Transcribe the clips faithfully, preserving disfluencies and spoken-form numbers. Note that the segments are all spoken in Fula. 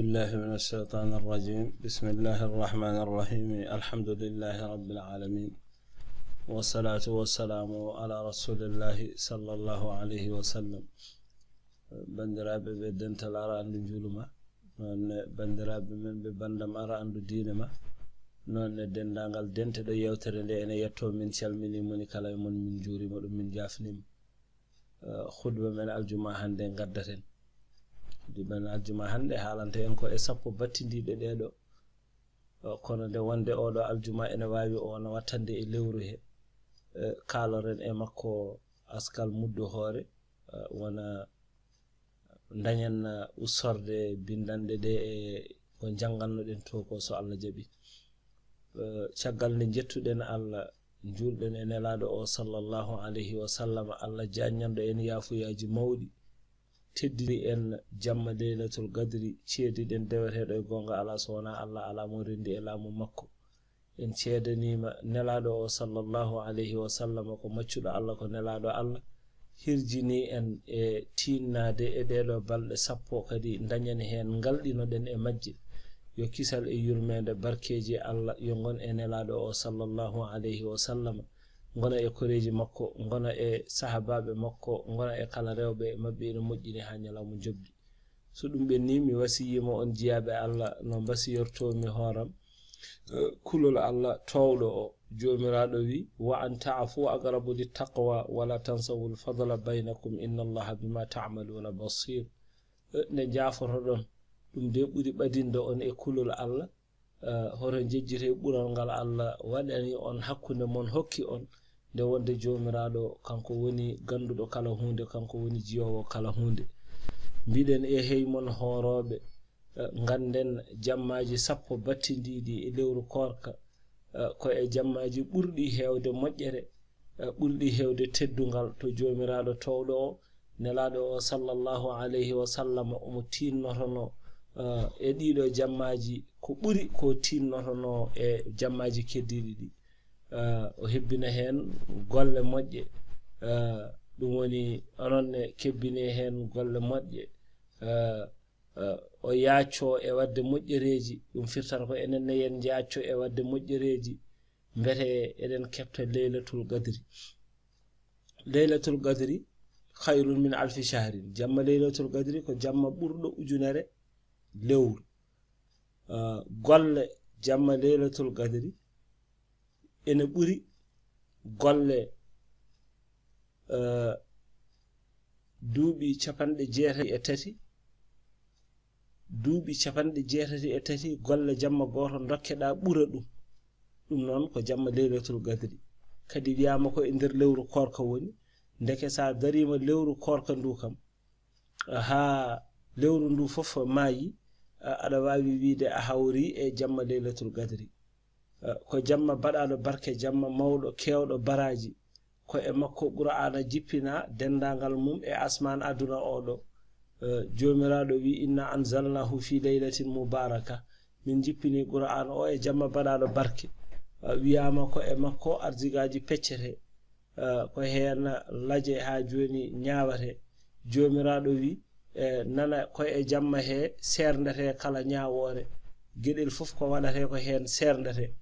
بالله من الشيطان الرجيم. بسم الله الرحمن الرحيم. الحمد لله رب العالمين. والصلاة والسلام على رسول الله صلى الله عليه وسلم. Banndiraaɓe ɓe dental ara anndu njuulu ma, noon ne banndiraaɓe men ɓe banndam ara anndu diine ma, noon ne denndaangal dente ɗo yeewtere nde ene yettoo, min calminii moni kala e mon, min njuuriima ɗum, min njaafniima. Eh, khutba men aljuma hannde ngaddaten. Khutba men aljuma hannde haalanta en ko e sappo battindiiɗe ɗee ɗo. Eh, kono nde wonde oo ɗo aljuma ene waawi o wona wattande e lewru he, eh, kaaloren e makko askal muddo hoore, eh, wona dañen, eh, ussorde binndanɗe ɗe e ko njanngannoɗen to ko, so Allah jaɓi. Eh, caggal nde njettuɗen Allah, njuulɗen e Nelaaɗo o sallallahu alayhi wa sallam, Allah jaññanɗo en yaafuyaaji mawɗi, teddini en jamma Leylatul Qadri, ceediɗen deweteeɗo e goonga alaa so wonaa Allah, alaa mo renndi e laamu makko. En ceedaniima Nelaaɗo o sallallahu alayhi wa sallam ko maccuɗo Allah, ko Nelaaɗo Allah, hirjini en e tiinnaade e ɗee ɗo balɗe sappo, kadi dañen heen ngalɗinoɗen e majje. Yo kisal e yurmeende, barkeeji Allah yo ngon e Nelaaɗo o sallallahu alayhi wa sallam, ngona e koreeji makko, ngona e sahabaaɓe makko, ngona e kala rewɓe e maɓɓe ina moƴƴini haa ñalawma njoɓdi. So ɗum ɓenni, mi wasiyiima on jiyaaɓe Allah no mbasiyortoo-mi hooram, eh, kulol Allah toowɗo o. Joomiraaɗo wi, "Wa an ta'fu aqrabu lit taqwa, wa la tansawu l fadla baynakum, inna Allaha bima ta'maluna basir." Eh, nde njaafotoɗon, ɗum de ɓuri ɓadinde on e kulol Allah. Eh, hoto njejjite ɓural ngal Allah waɗani on hakkunde mon, hokki on, nde wonde Joomiraaɗo kanko woni gannduɗo kala huunde, kanko woni jiyoowo kala huunde. Mbiɗen e hey mon hoorooɓe, eh, ngannden jammaaji sappo battindiiɗi e lewru koorka, eh, ko e jammaaji ɓurɗi heewde moƴƴere, eh, ɓurɗi heewde teddungal to Joomiraaɗo toowɗo o. Nelaaɗo o sallallahu alayhi wa sallam omo tiinnotono, eh, e ɗiɗo jammaaji ko ɓuri ko tiinnotono e jammaaji keddiiɗi ɗi. Eh, o hebbina heen golle moƴƴe, eh, ɗum woni onon ne kebbine heen golle moƴƴe. Eh, eh, o yaacco e waɗde moƴƴereeji, ɗum firtata ko enen ne yen njaacco e waɗde moƴƴereeji, mbete eɗen keɓta Leylatul Qadri. Leylatul Qadri khayrun min alfi shahrin. Jamma Leylatul Qadri ko jamma ɓurɗo ujunere lewru. Ah, golle jamma Leylatul Qadri ene ɓuri golle, ah, duuɓi capanɗe jeetati e tati, duuɓi capanɗe jeetati e tati golle jamma gooto dokkeɗaa ɓura ɗum. Ɗum noon ko jamma Leylatul Qadri. Kadi wiyaama ko e nder lewru koorka woni, ndeke so a dariima lewru koorka ndu kam, haa lewru ndu fof maayi, a-, aɗa waawi wiyde a hawri e jamma Leylatul Qadri. Eh, ko jamma baɗaaɗo barke, jamma mawɗo, keewɗo baraaji. Ko e makko Qur'aana jippinaa denndaangal mum e asmaan aduna oo ɗo. Eh, Joomiraaɗo wi, "Inna anzalnahu fi laylatin mubaraka." Min jippini Qur'aana o e jamma baɗaaɗo barke. Eh, wiyaama ko e makko arzikaaji peccete. Eh, ko heen laje haa jooni ñaawate. Joomiraaɗo wi, eh, nana ko e jamma he seerndete kala ñaawoore. Geɗel fof ko waɗate ko heen seerndete.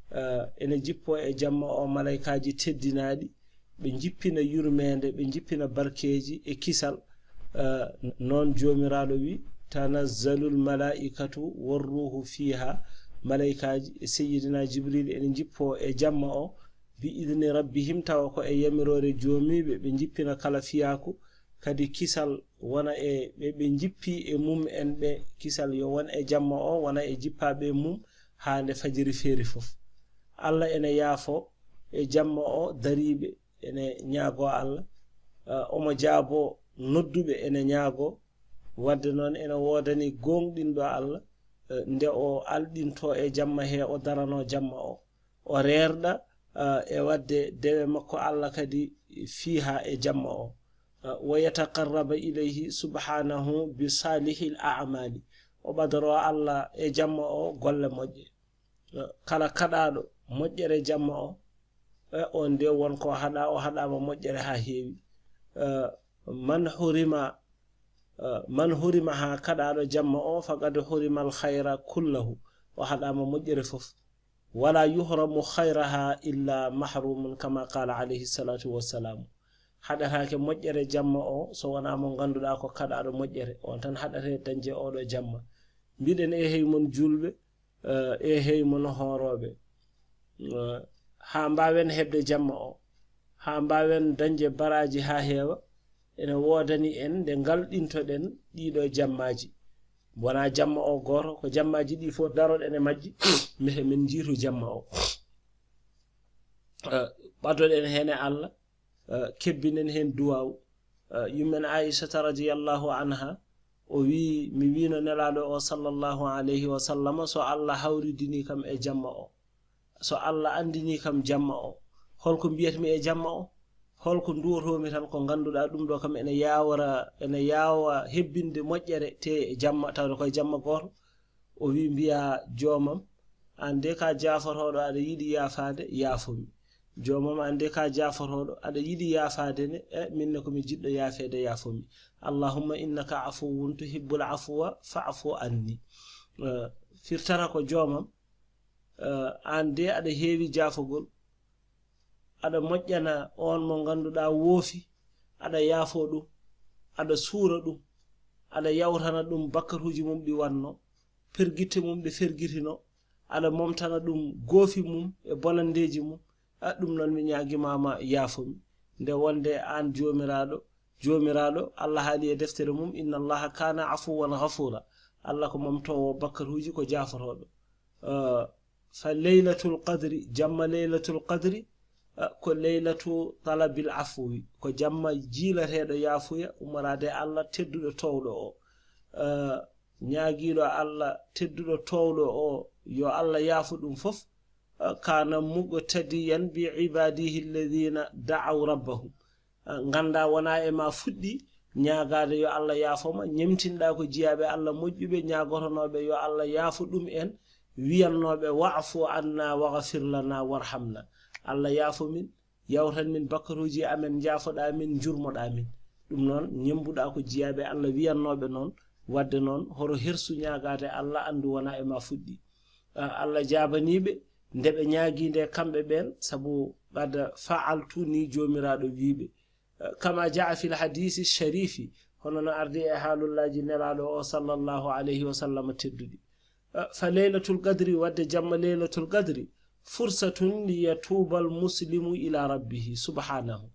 Eh, ene jippoo e jamma o malaykaaji teddinaaɗi, ɓe njippina yurmeende, ɓe njippina barkeeji e kisal. Eh, noon Joomiraaɗo wi, "Tanazzalul malaa'ikatu war ruuhu fiiha." Malaykaaji e Seyyidina Jibril ene njippoo e jamma o, "bi idni rabbihim", tawa ko e yamiroore joomiiɓe, ɓe njippina kala fiyaaku, kadi kisal wona e ɓe, ɓe njippi e mum en ɓe, kisal yo won e jamma o, wona e jippaaɓe e mum, haa nde fajiri feeri fof. Allah ene yaafo e jamma o dariiɓe, ene ñaagoo Allah, ah, omo jaaboo nodduɓe, ene ñaagoo. Wadde noon ene woodani gooŋɗinɗo Allah, eh, nde o alɗintoo e jamma he, o daranoo jamma o. O reerɗa, ah, e waɗde dewe makko Allah kadi fiiha e jamma o. Ah, "wa yataqarraba ilayhi subhanahu bi salihil a'mali." O ɓadoroo Allah e jamma o golle moƴƴe. Ah, kala kaɗaaɗo moƴƴere jamma o, eh, on de won ko haɗa, o haɗaama moƴƴere haa heewi. Eh, "man hurima Eh, man hurimaha, kaɗaaɗo jamma o, faqad hurimal khayra kullahu, o haɗaama moƴƴere fof. Wala yuhramu khayraha illa mahrumun, kama qala alayhi salatu wassalam. Haɗataake moƴƴere jamma o so wonaa mo ngannduɗaa ko kaɗaaɗo moƴƴere, on tan haɗate dañde oɗo jamma. Mbiɗen, e hey mon juulɓe, eh, e hey mon hoorooɓe, eh, haa mbaawen heɓde jamma o, haa mbaawen dañde baraaji haa heewa, ene woodani en nde ngalɗintoɗen ɗiɗo jammaaji. Wonaa jamma o gooto, ko jammaaji ɗi fof daroɗen e majji, mbete min njiitu jamma o. Eh, ɓadoɗen heen e Allah, eh, kebbinen heen duwaaw. Eh, yummen Aishata radiyallahu anha, o wi, mi wino Nelaaɗo o sallallahu alayhi wa sallama, so Allah hawridini kam e jamma o, so Allah anndini kam jamma o, holko mbiyatmi e jamma o? Holko nduwotoomi tan ko ngannduɗaa ɗum ɗo kam ene yaawora, ene yaawa hebbinde moƴƴere te e jamma, tawde koye jamma gooto? O wi, mbiya joomam, an de ka jaaforooɗo, aɗa yiɗi yaafaade, yaafomi. Joomam, an de ka jaaforooɗo, aɗa yiɗi yaafaade ne, e min ne ko mi jiɗɗo yaafeede, yaafomi. Allahumma innaka afuwun tuhibbul afwa fa'fu anni. Eh, firtata ko joomam, eh, an de aɗa heewi jaafogol, aɗa moƴƴana on mo ngannduɗaa woofi, aɗa yaafo ɗum, aɗa suura ɗum, aɗa yawtana ɗum bakkaruuji mum ɗi wanno, pergitte mum ɗe fergitino, aɗa momtana ɗum goofi mum e bonanndeeji mum. A, ɗum noon mi ñaagimaama, yaafomi. Nde wonde aan Joomiraaɗo, Joomiraaɗo, Allah haali e deftere mum, inna Allaha kana afuwan ghafura. Allah ko momtoowo bakkaruuji, ko jaaforooɗo. Eh, fa laylatul qadri, jamma laylatul qadri, eh, ko laylatu talabil afwi, ko jamma jiilateeɗo yaafuya, ummoraade e Allah tedduɗo toowɗo o. Eh, ñaagiiɗo Allah tedduɗo toowɗo o, yo Allah yaafo ɗum fof, eh, kana muqtadiyan bi ibadihi alladhina da'aw rabbahum. Eh, ngannda wona e ma fuɗɗi ñaagaade yo Allah yaafo ma, ñemtinɗa ko jiyaaɓe Allah moƴƴuɓe ñaagotonooɓe yo Allah yaafo ɗum en, wiyannooɓe, "Wa'fu anna waghfir lana warhamna." Allah yaafo min, yawtan min bakkaruuji amen, njaafoɗa min, njurmoɗa min. Ɗum noon, ñemmbuɗa ko jiyaaɓe Allah wiyannooɓe noon, waɗde noon, horo hersu ñaagaade Allah, anndu wona e ma fuɗɗi. Ah, Allah jaabaniiɓe nde ɓe ñaagii nde kamɓe ɓeen, sabu qad fa'altu, ni Joomiraaɗo wiiɓe. Ah, kama jaa fil hadisi sharifi, hono no ardi e haalullaaji Nelaaɗo o sallallahu alayhi wa sallam tedduɗi. Ah, fa laylatul qadri, waɗde jamma laylatul qadri, fursatun li yatuubal muslimu ila rabbihi subhanahu.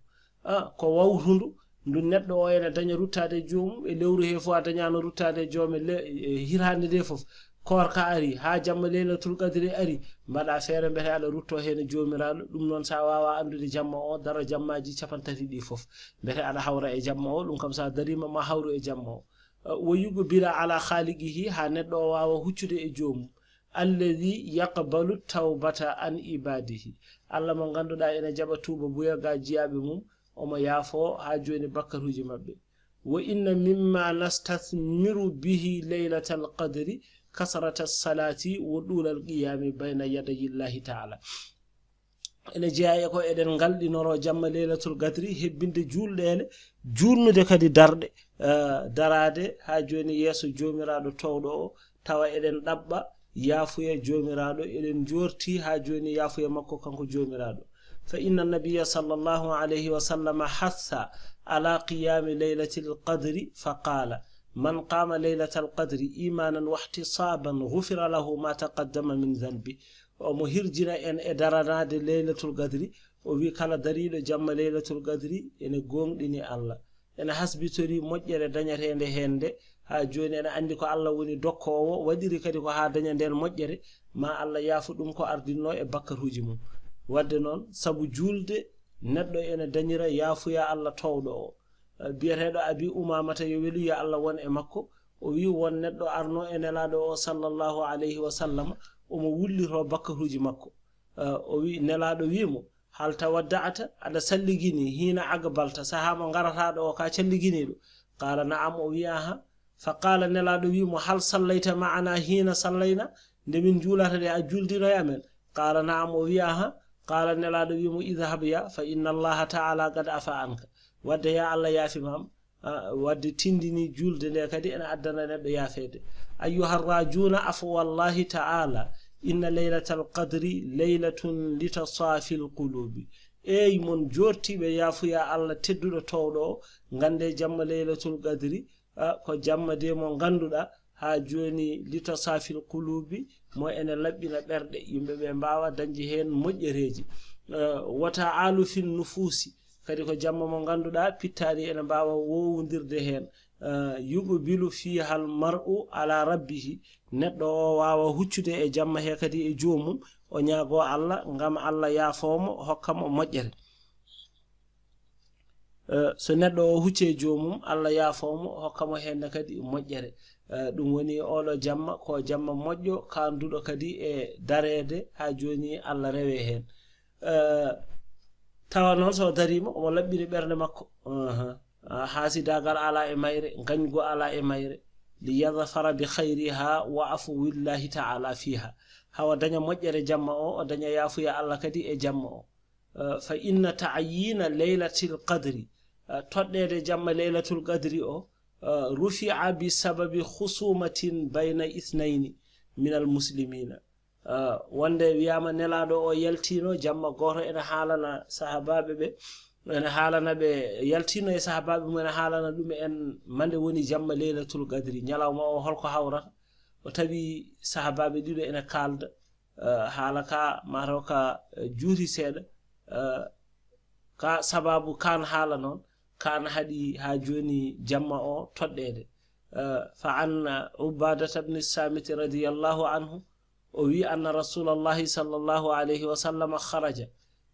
Ah, ko wawtundu ndu neɗɗo o ene daña ruttaade e joomum, e lewru he fof a dañaano ruttaade e joome le-, e hitaande nde fof. Koorka ari, haa jamma laylatul qadri ari, mbaɗa feere mbete aɗa rutto heen e Joomiraaɗo. Ɗum noon, so a waawaa anndude jamma o, daro jammaaji capanɗe tati ɗi fof. Mbete aɗa hawra e jamma o, ɗum kam so a dariima ma hawru e jamma o. Eh, wo yuqbila ala khaliqihi, haa neɗɗo o waawa huccude e joomum. Alladhi yaqbalu tawbata an ibadihi. Allah mo ngannduɗaa ene jaɓa tuuba buya ga jiyaaɓe mum, omo yaafo haa jooni bakkaruuji maɓɓe. Wa inna mimma nastathmiru bihi laylatal qadri kasrata salati wa ɗulal qiyami bayna yadayi Llahi ta'ala. Ene jeyaa e ko eɗen ngalɗinoro jamma laylatul qadri, hebbinde juulɗeele, juulnude kadi darɗe, eh, daraade haa jooni yeeso Joomiraaɗo toowɗo o, tawa eɗen ɗaɓɓa yaafuya Joomiraaɗo, eɗen njoorti haa jooni yaafuya makko kanko Joomiraaɗo. Fa inna nabiyya sallallahu alayhi wa sallam hassa ala qiyami laylatil qadri fa qala, man qama laylatal qadri imanan wa ihtisaban ghufira lahu ma taqaddama min dhanbi. Omo hirjina en e daranaade laylatul qadri, o wi kala dariiɗo jamma laylatul qadri ene gooŋɗini Allah. Ene hasbitori moƴƴere dañateende heen nde, haa jooni ene anndi ko Allah woni dokkoowo, waɗiri kadi ko haa daña ndeen moƴƴere, ma Allah yaafo ɗum ko ardinnoo e bakkaruuji mum. Waɗde noon, sabu juulde, neɗɗo ene dañira yaafuya Allah toowɗo o. Eh, biyeteeɗo Abi Umaamata, yo welu yo Allah won e makko, o wi won neɗɗo arno e Nelaaɗo o sallallahu alayhi wa sallam, omo wullito bakkaruuji makko. Eh, o wi, Nelaaɗo wi mo, hal tawadda'ata, aɗa salligini, hiina aqbalta, sahaa mo ngarata ɗo o, ka calliginiiɗo? Qaala na'am, o wi aha. Fa qaala, Nelaaɗo wi mo, hal sallayta ma'ana hiina sallayna, nde min juulata ɗe a juuldino e amen? Qaala na'am, o wi aha. Qaala, Nelaaɗo wi mo, idhab ya, fa inna Allaha ta'ala qad afa anka. Waɗde ya Allah yaafi ma am, Ah, wadde tindini julde nde kadi ene addana neɗɗo yaafeede. Ayyuha rajuna afwallahi ta'ala, inna laylatal qadri laylatun litasafil qulubi. Eey mon jortiiɓe yaafuya Allah tedduɗo towɗo o, ngannde jamma laylatul qadri, ah, ko jamma de mo ngannduɗaa haa jooni litasafil qulubi, mo ene laɓɓina ɓerɗe, yimɓe ɓe mbaawa dañde heen moƴƴereeji. Ah, wata alu fin nufusi, kadi ko jamma mo ngannduɗaa pittaali ene mbaawa wowondirde heen. Ah, yuqbilu fiha al mar'u ala rabbihi, neɗɗo o waawa huccude e jamma he kadi e joomum, o ñaago Allah ngam Allah yaafoo mo, hokka mo moƴƴere. Eh, so neɗɗo o hucce joomum, Allah yaafoo mo, hokka mo heen kadi moƴƴere. Eh, ɗum woni oɗo jamma, ko jamma moƴƴo, kaanduɗo kadi e dareede, haa jooni Allah rewe heen. Eh, tawa noon so dariima, omo laɓɓini ɓernde makko. Aha. Ah, haasidaagal alaa e mayre, ngañgu alaa e mayre. Li yadfara bi khayriha wa afwillahi ta'ala fiha. Hawa daña moƴƴere jamma o, o daña yaafuya Allah kadi e jamma o. Eh, fa inna ta'yina laylatil qadri, eh, toɗɗeede jamma laylatul qadri o, eh, rufi'a bi sababi khusumatin bayna ithnayni min al muslimina. Eh, wonde wiyaama Nelaaɗo o yaltiino jamma gooto ene haalana sahabaaɓe ɓe, ene haalana ɓe, yaltiino e sahabaaɓe mum, ene haalana ɗum en mande woni jamma laylatul qadri, ñalawma o holko hawrata. O tawi sahabaaɓe ɗiɗo ene kaalda, eh, haala ka, mataw ka, eh, juuti seeɗa, eh, ka sababu kaan haala noon, kaan haɗi haa jooni jamma o toɗɗeede. Eh, fa an Ubadata bni Samiti radiyallahu anhu, o wi anna Rasulallahi sallallahu alayhi wa sallam kharaja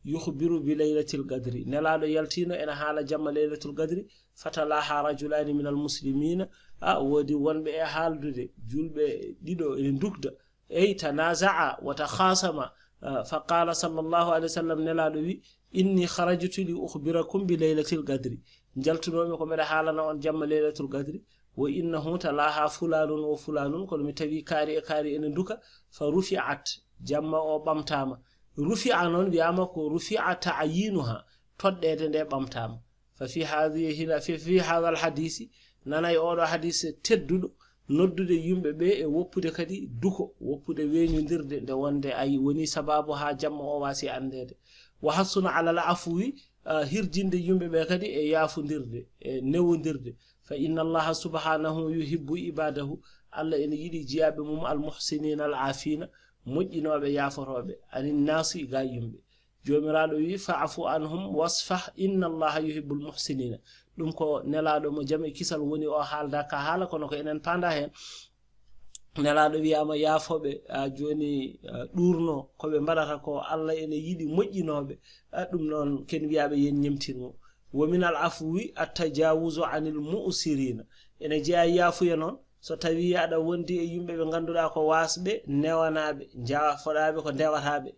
yukhbiru bi laylatil qadri. Nelaaɗo yaltiino ene haala jamma laylatul qadri, fatalaha rajulani min al muslimina, a woodi wonɓe e haaldude, julɓe ɗiɗo ene ndukda, ey, tanaza'a wa takhasama, ah, fa qala sallallahu alayhi wa sallam, Nelaaɗo wi, inni kharajtu li ukhbirakum bi laylatil qadri. Njaltunoomi ko mbeɗa haalana on jamma laylatul qadri, wa innahu talaha fulanun wa fulanun, kono mi tawi kaari e kaari ene nduka, fa rufi'at, jamma o ɓamtaama. Rufi'a noon wiyaama ko rufi'a ta'yinuha, toɗɗeede nde ɓamtaama. Fa fi hadhihi, hina, fi, fi hadha al hadisi, nana e oɗo hadis tedduɗo, noddude yimɓe ɓe e woppude kadi duko, woppude weñudirde nde wonde ayi woni sababu haa jamma o waasi anndeede. Wa hassuna ala al afwi, ah, hirjinde yimɓe ɓe kadi e yaafundirde, e newondirde. Fa inna Allaha subhanahu yuhibbu ibadahu, Allah ene yiɗi jiyaaɓe mum al muhsinina al afina, moƴƴinooɓe, yaafotooɓe, anin naasi, ga yimɓe. Joomiraaɗo wi, fa'fu anhum wasfah, inna Allaha yuhibbul muhsinina. Ɗum ko Nelaaɗo mo jam e kisal woni o haalda ka haala, kono ko enen paanda heen. Nelaaɗo wiyaama yaafooɓe, a jooni, a ɗuurno ko ɓe mbaɗata ko, Allah ene yiɗi moƴƴinooɓe. A ɗum noon ken wiyaaɓe yen ñemtin mo. Wa min al afwi at tajawuzu anil mu'sirina. Ene jeyaa yaafuya noon, so tawi aɗa wondi e yimɓe ɓe ngannduɗaa ko waasɓe, newanaaɓe, njaafoɗaaɓe ko ndewataaɓe.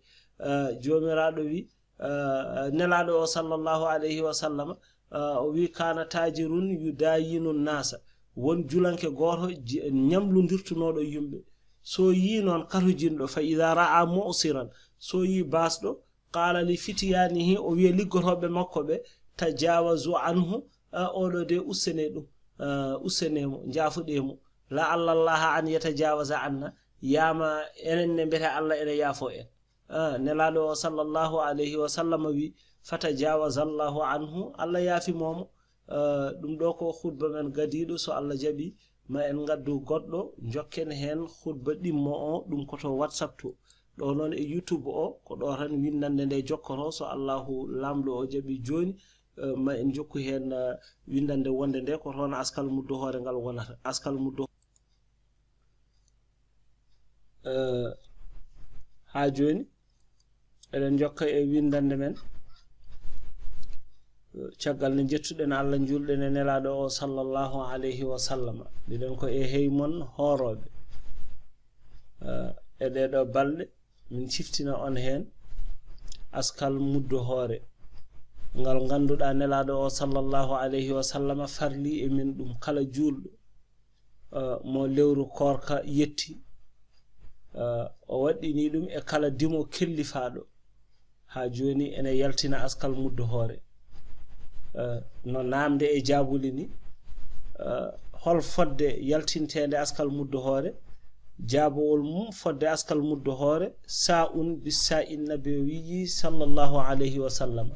Eh, Joomiraaɗo wi, eh, Nelaaɗo o sallallahu alayhi wa sallama, eh, o wi, kana tajirun yudayinu nasa, won julanke gooto ji-, ñamlundirtunooɗo yimɓe. So yi noon katojinɗo, fa ida ra'a mu'siran, so yi baasɗo, qala li fityanihi, o wiya liggotooɓe makko ɓe, tajawazu anhu, a, oɗo de, ussene ɗum, a, ussene mo, njaafuɗe mo. La'alla Allaha an yatajawaza anna, yaama enen ne mbete Allah ene yaafo en. A, Nelaaɗo o sallallahu alayhi wa sallam wi, fatajawaza Allahu anhu, Allah yaafi momo. A, ɗum ɗo ko khutba men gadiiɗo, so Allah jaɓi, ma en ngaddu goɗɗo, njokken heen khutba ɗimmo o, ɗum ko to WhatsApp to. Ɗo noon e YouTube o, ko ɗo tan winndande nde jokkoto, so Allahu Laamɗo o jaɓi jooni, eh, ma en jokku heen, eh, winndande wonde nde ko toon Askal Muddo Hoore ngal wonata. Askal Muddo. Eh, haa jooni, eɗen njokka e winndande men. Caggal nde njettuɗen Allah, njuulɗen e Nelaaɗo o sallallahu alayhi wa sallama. Mbiɗen ko e hey mon hoorooɓe. Eh, e ɗee ɗoo balɗe, min ciftina on heen Askal Muddo Hoore, ngal ngannduɗaa Nelaaɗo o sallallahu alayhi wa sallama farli e min ɗum kala juulɗo, eh, mo lewru koorka yetti. Eh, o waɗɗini ɗum e kala dimo kellifaaɗo. Haa jooni ene yaltina Askal Muddo Hoore. Eh, no naamnde e jaabuli ni, Hol fodde yaltinteende askal muddo hoore? Jaabowol mum: fodde askal muddo hoore, saa'un bissaa'i nabawiyyi sallallahu alayhi wa sallama.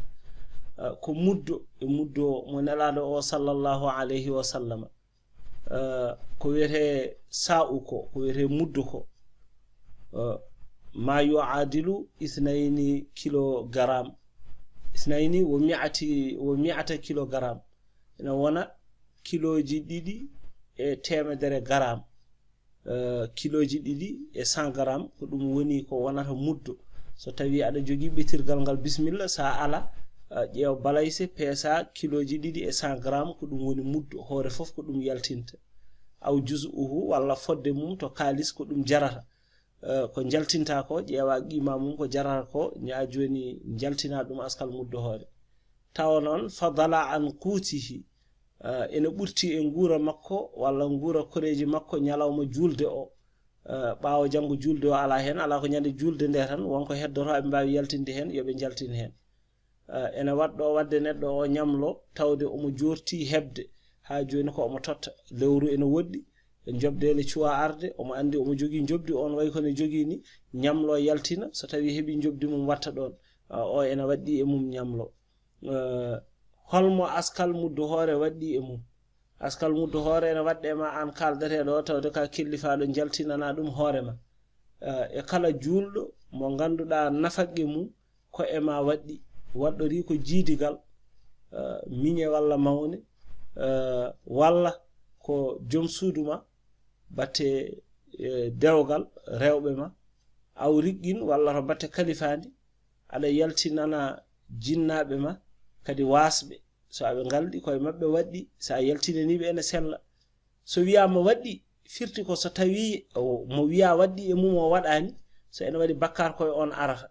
Ko muddo e muddo mo Nelaaɗo o sallallahu alayhi wa sallama. Ko wiyetee saa'u ko, ko wiyetee muddo ko, ma yu'adilu ithnayni kilogaram, ithnayni wa mi'ati, wa mi'ata kilogaram. Ina wona kilooji ɗiɗi e teemedere garam. Kilooji ɗiɗi e cent garam, ko ɗum woni ko wonata muddo. So tawi aɗa jogii ɓetirgal ngal, bismilla. Sa ala, ƴeew balayse, peesa kilooji ɗiɗi e cent garam, ko ɗum woni muddo. Hoore fof ko ɗum yaltinta. Aw juz'uhu, walla fodde mum to kaalis ko ɗum jarata. Ko njaltinta ko, ƴeewa qiima mum ko jarata ko, ñaa jooni njaltina ɗum askal muddo hoore. Tawa noon, fadala an quutihi, ene ɓurti e nguura makko walla nguura koreeji makko ñalawma juulde o. Ɓaawo janngo juulde o alaa heen, alaa ko ñande juulde nde tan, won ko heddoto, aɓe mbaawi yaltinde heen, yo ɓe njaltin heen. Ene waɗɗo waɗde neɗɗo o ñamlo, tawde omo joorti heɓde, haa jooni ko omo totta. Lewru ene woɗɗi, njoɓdi ene cuwa arde, omo anndi omo jogii njoɓdi, on wayi kono jogii ni, ñamlo yaltina, so tawi heɓi njoɓdi mum watta ɗoon. O ene waɗɗi e mum ñamlo. Holmo askal muddo hoore waɗɗi e mum? Askal muddo hoore ene waɗɗe ma aan kaaldateeɗo o, tawde ka kellifaaɗo, njaltinana ɗum hoore ma. E kala juulɗo mo ngannduɗaa nafaqe mum ko e ma waɗɗi, waɗɗorii ko jiidigal, miñe walla mawne, walla ko joom suudu ma, batte dewgal rewɓe ma, aw riqqin, walla to batte kalifaandi, aɗa yaltinana jinnaaɓe ma kadi waasɓe. So aɓe ngalɗi, ko e maɓɓe waɗɗi, so a yaltinanii ɓe ene sella. So wiyaama waɗɗi, firti ko so tawii mo wiyaa waɗɗi e mum o waɗaani, so ene waɗi bakkaar ko e oon arata.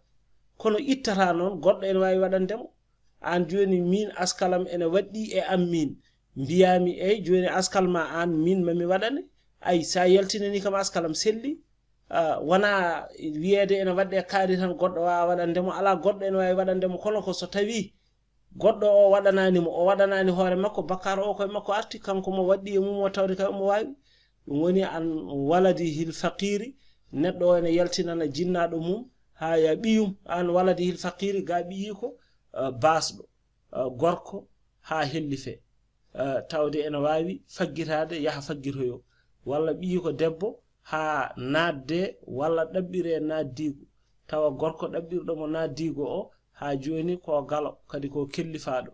Kono ittata noon, goɗɗo ene waawi waɗande mo. Aan jooni, miin askalam ene waɗɗi e am miin. Mbiyaami, eey, jooni askal ma aan, miin ma mi waɗane. Ay, so a yaltinanii kam askalam selli, wonaa wiyeede ene waɗde kaari tan goɗɗo waawa waɗande mo. Alaa, goɗɗo ene waawi waɗande mo, kono ko so tawii goɗɗo o waɗanaani mo, o waɗanaani hoore makko, bakkaar o ko e makko arti, kanko mo waɗɗi e mum o, tawde kay omo waawi. Ɗum woni an waladihil faqiiri, neɗɗo o ene yaltinana jinnaaɗo mum, haa ya ɓiyum, an waladihil faqiiri, ga ɓiyiiko baasɗo, gorko, haa hellifee, tawde ene waawi faggitaade, yaha faggitoyoo, walla ɓiyiiko debbo, haa naatde walla ɗaɓɓiree naatdiigu, tawa gorko ɗaɓɓirɗo mo naatdiigu o haa jooni ko galo, kadi ko kellifaaɗo,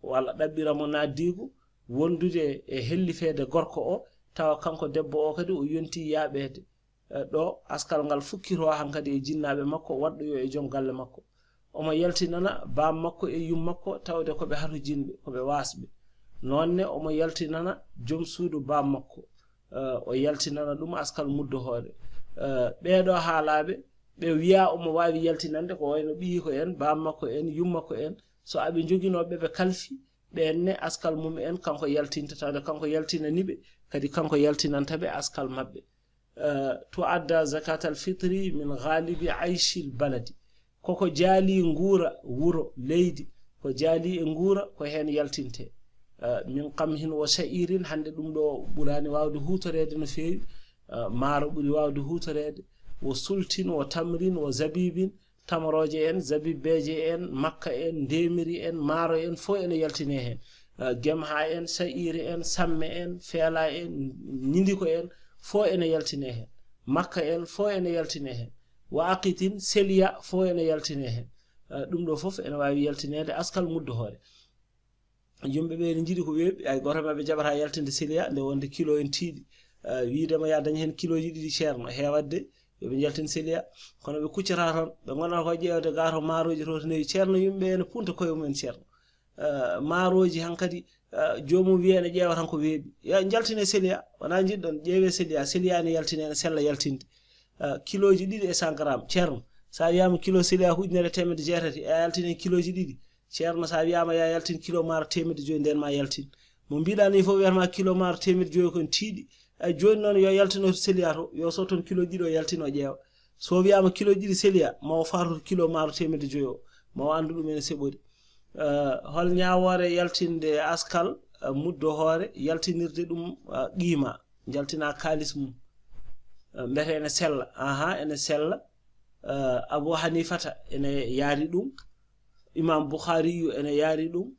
walla ɗaɓɓira mo naatdiigu wondude e hellifeede gorko o, tawa kanko debbo o kadi o yontii yaaɓeede. Ɗo askal ngal fukkitoo hankadi e jinnaaɓe makko, waɗɗoyoo e joom galle makko. Omo yaltinana baam makko e yum makko, tawde ko ɓe hatojinɓe, ko ɓe waasɓe. Noon ne omo yaltinana joom suudu baam makko, o yaltinana ɗum askal muddo hoore. Ɓeeɗo haalaaɓe, ɓe wiyaa omo waawi yaltinande, ko wayno ɓiyiiko en, baam makko en, yum makko en, so aɓe njoginoo ɓe ɓe kalfi, ɓeen ne askal mum en kanko yaltinta, tawde kanko yaltinanii ɓe, kadi kanko yaltinanta ɓe askal maɓɓe. Tu'adda zakatal fitri min ghalibi ayshil baladi. Koko jaali nguura wuro, leydi, ko jaali e nguura, ko heen yaltinte. Min qamhin wa sha'irin, hannde ɗum ɗo ɓuraani waawde huutoreede no feewi. Maaro ɓuri waawde huutoreede. Wa sultin wa tamrin wa zabibin, tamarooje en, zabibbeeje en, makka en, ndeemiri en, maaro en, fof ene yaltine heen. Gemha en, sa'iri en, samme en, feela en, ñindiko en, fof ene yaltine heen. Makka en, fof ene yaltine heen. Wa aqitin, seliya, fof ene yaltine heen. Ɗum ɗo fof ene waawi yaltineede askal muddo hoore. Yumɓe ɓe ene njiɗi ko weeɓi, hay gooto e maɓɓe jaɓataa yaltinde seliya, nde wonde kilo en tiiɗi. Wiide ma yaa dañ heen kilooji ɗiɗi ceerno, heewat de, yo ɓe njaltin seliya. Kono ɓe kuccataa toon, ɓe ngonata ko ƴeewde ga to maarooji to, to newi. Ceerno, yumɓe ene punta koye mum en, ceerno. Maarooji hankadi, joomum wiya ene ƴeewa tan ko weeɓi. Ya njaltine seliya, wonaa njiɗɗon, ƴeewee seliya, seliya ene yaltine, ene sella yaltinde. Kilooji ɗiɗi e cent gramme, ceerno. So a wiyaama kilo seliya ko ujunere e teemedde jeetati, a yaltini heen kilooji ɗiɗi. Ceerno, so a wiyaama ya yaltin kilo maaro teemedde joyi, ndeen ma yaltin. Mo mbiɗa ni fof wiyata ma kilo maaro teemedde joyi ko en tiiɗi. Ay, jooni noon yo yaltino seliya to, yo so toon kilo ɗiɗo yaltino ƴeewa. So wiyaama kilo ɗiɗi seliya, ma o faatoto kilo maaro teemedde joyi o, ma o anndu ɗum ene seɓori. Hol ñaawoore yaltinde askal eh, muddo hoore, yaltinirde ɗum, eh, qiima, jaltina kaalis mum. Eh, mbete ene sella, aha, ene sella. Eh, Abu Hanifata ene yaari ɗum, Imam Bukhariyu ene yaari ɗum,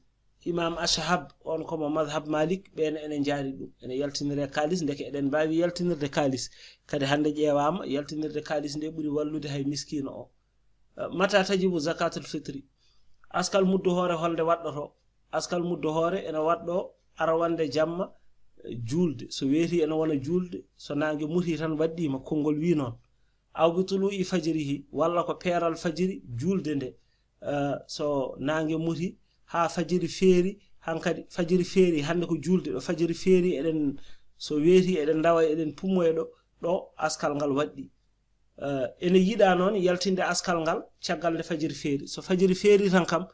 Imam Ashhab, on ko mo madhab Malik, ɓeen ene njaari ɗum. Ene yaltinire kaalis, ndeke eɗen mbaawi yaltinirde kaalis. Kadi hannde ƴeewaama, yaltinirde kaalis nde ɓuri wallude hay miskiino o. Eh, mata tajibu zakatul fitri? Askal muddo hoore holnde waɗɗoto? Askal muddo hoore ene waɗɗo arawande jamma, eh, juulde. So weeti ene wona juulde, so naange muti tan waɗɗiima, konngol wi noon. Aw bi tulu'i fajrihi, walla ko peeral fajiri juulde nde. Eh, so naange muti haa fajiri feeri, hankadi fajiri feeri, hannde ko juulde ɗo, fajiri feeri eɗen, so weeti eɗen ndawa eɗen pummoya ɗo, ɗo askal ngal waɗɗi. Eh, ene yiɗa noon yaltinde askal ngal caggal nde fajiri feeri. So fajiri feeri tan kam,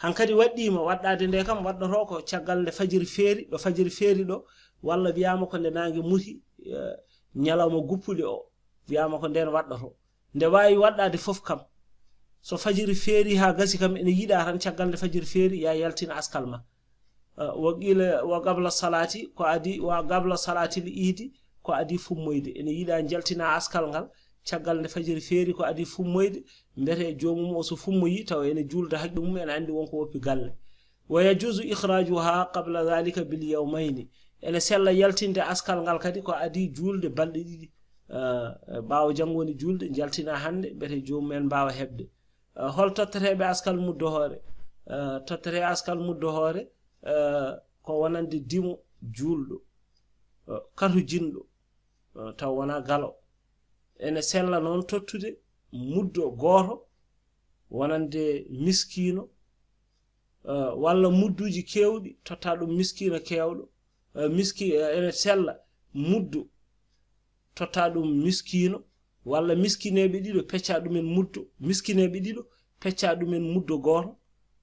hankadi waɗɗiima, waɗɗaade nde kam waɗɗoto ko caggal nde fajiri feeri, ɗo fajiri feeri ɗo, walla wiyaama ko nde naange muti, eh, ñalawma guppuɗe o, wiyaama ko ndeen waɗɗoto. Nde waawi waɗɗaade fof kam. So fajiri feeri haa gasi kam, ene yiɗa tan caggal nde fajiri feeri, ya yaltin askal ma. Eh, wa qila wa qabla salati, ko adi, wa qabla salatil iidi, ko adi fummoyde. Ene yiɗa jaltina askal ngal caggal nde fajiri feeri, ko adi fummoyde, mbete joomum o so fummoyi tawa ene juulda haqqe mum, ene anndi wonko woppi galle. Wa yajuzu ikhrajuha qabla dhalika bil yawmayni. Ene sella yaltinde askal ngal kadi ko adi juulde balɗe ɗiɗi. Eh, ɓaawo janngo woni juulde, jaltina hannde, mbete joomum en mbaawa heɓde. Eh, hol totteteeɓe askal muddo hoore? Eh, tottetee askal muddo hoore, eh, ko wonande dimo juulɗo, eh, katujinɗo, eh, taw wona galo. Ene sella noon tottude muddo gooto wonande miskiino, eh, walla mudduuji keewɗi, totta ɗum miskiino keewɗo. Eh, miski-, eh, ene sella muddo totta ɗum miskiino, walla miskineeɓe ɗiɗo, pecca ɗumen muddo, miskineeɓe ɗiɗo, pecca ɗumen muddo gooto,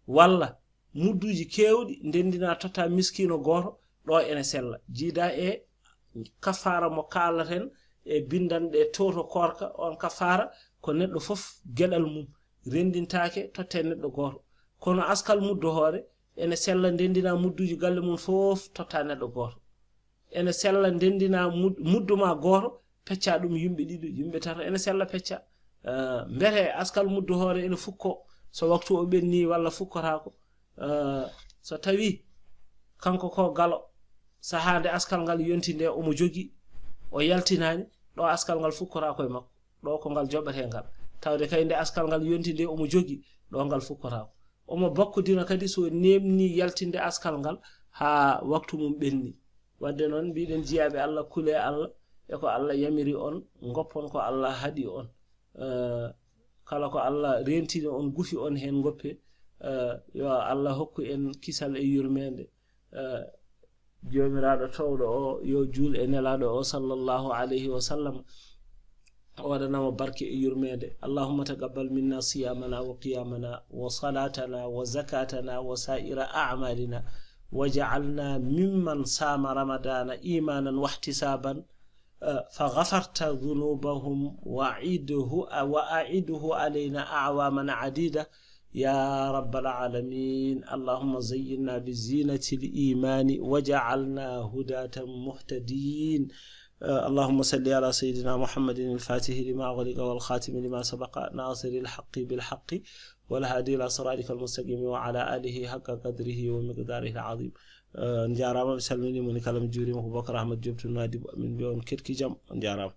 walla mudduuji keewɗi, ndenndina totta miskiino gooto, ɗo ene sella. Jiida e kafaara mo kaalaten e binndanɗe towto koorka, on kafaara ko neɗɗo fof geɗal mum, renndintaake totte neɗɗo gooto. Kono askal muddo hoore, ene sella ndenndina mudduuji galle mum fof totta neɗɗo gooto. Ene sella ndenndina mud-, muddo ma gooto, pecca ɗum yimɓe ɗiɗo, yimɓe tato, ene sella pecca. Eh, mbete askal muddo hoore ene fukko, so waktu o ɓenni walla fukkotaako. Eh, so tawi kanko ko galo, sahaa nde askal ngal yonti nde omo jogi, o yaltinaani, ɗo askal ngal fukkotaako e makko, ɗo ko ngal joɓete ngal. Tawde kay nde askal ngal yonti nde omo jogi, ɗo ngal fukkotaako. Omo bakkodina kadi so neemni yaltinde askal ngal haa waktu mum ɓenni. Wadde noon, mbiɗen jiyaaɓe Allah, kule Allah e ko Allah yamiri on, ngoppon ko Allah haɗi on. Eh, kala ko Allah reentini on, gufi on heen, ngoppe. Eh, yo Allah hokku en kisal e yurmeende. Eh, Joomiraaɗo toowɗo o, yo juul e Nelaaɗo o, sallallahu alayhi wa sallam, o waɗana mo barke e yurmeende. اللهم تقبل منا صيامنا وقيامنا وصلاتنا وزكاتنا وسائر أعمالنا، واجعلنا ممن صام رمضان إيمانا واحتسابا، آه، فغفرت ذنوبهم، وأعده، وأعده علينا أعواما عديدة يا رب العالمين. اللهم زينا بزينة الإيمان واجعلنا هداة مهتدين. آه، اللهم صل على سيدنا محمد الفاتح لما أغلق والخاتم لما سبق ناصر الحق بالحق والهادي إلى صراطك المستقيم وعلى آله حق قدره ومقداره العظيم. آه، on njaaraama, mi salminiima, moni kala mi juuriima ko Bokar Ahmad Diop to Nouadhibou, min mbiya on ketki jam, on njaaraama.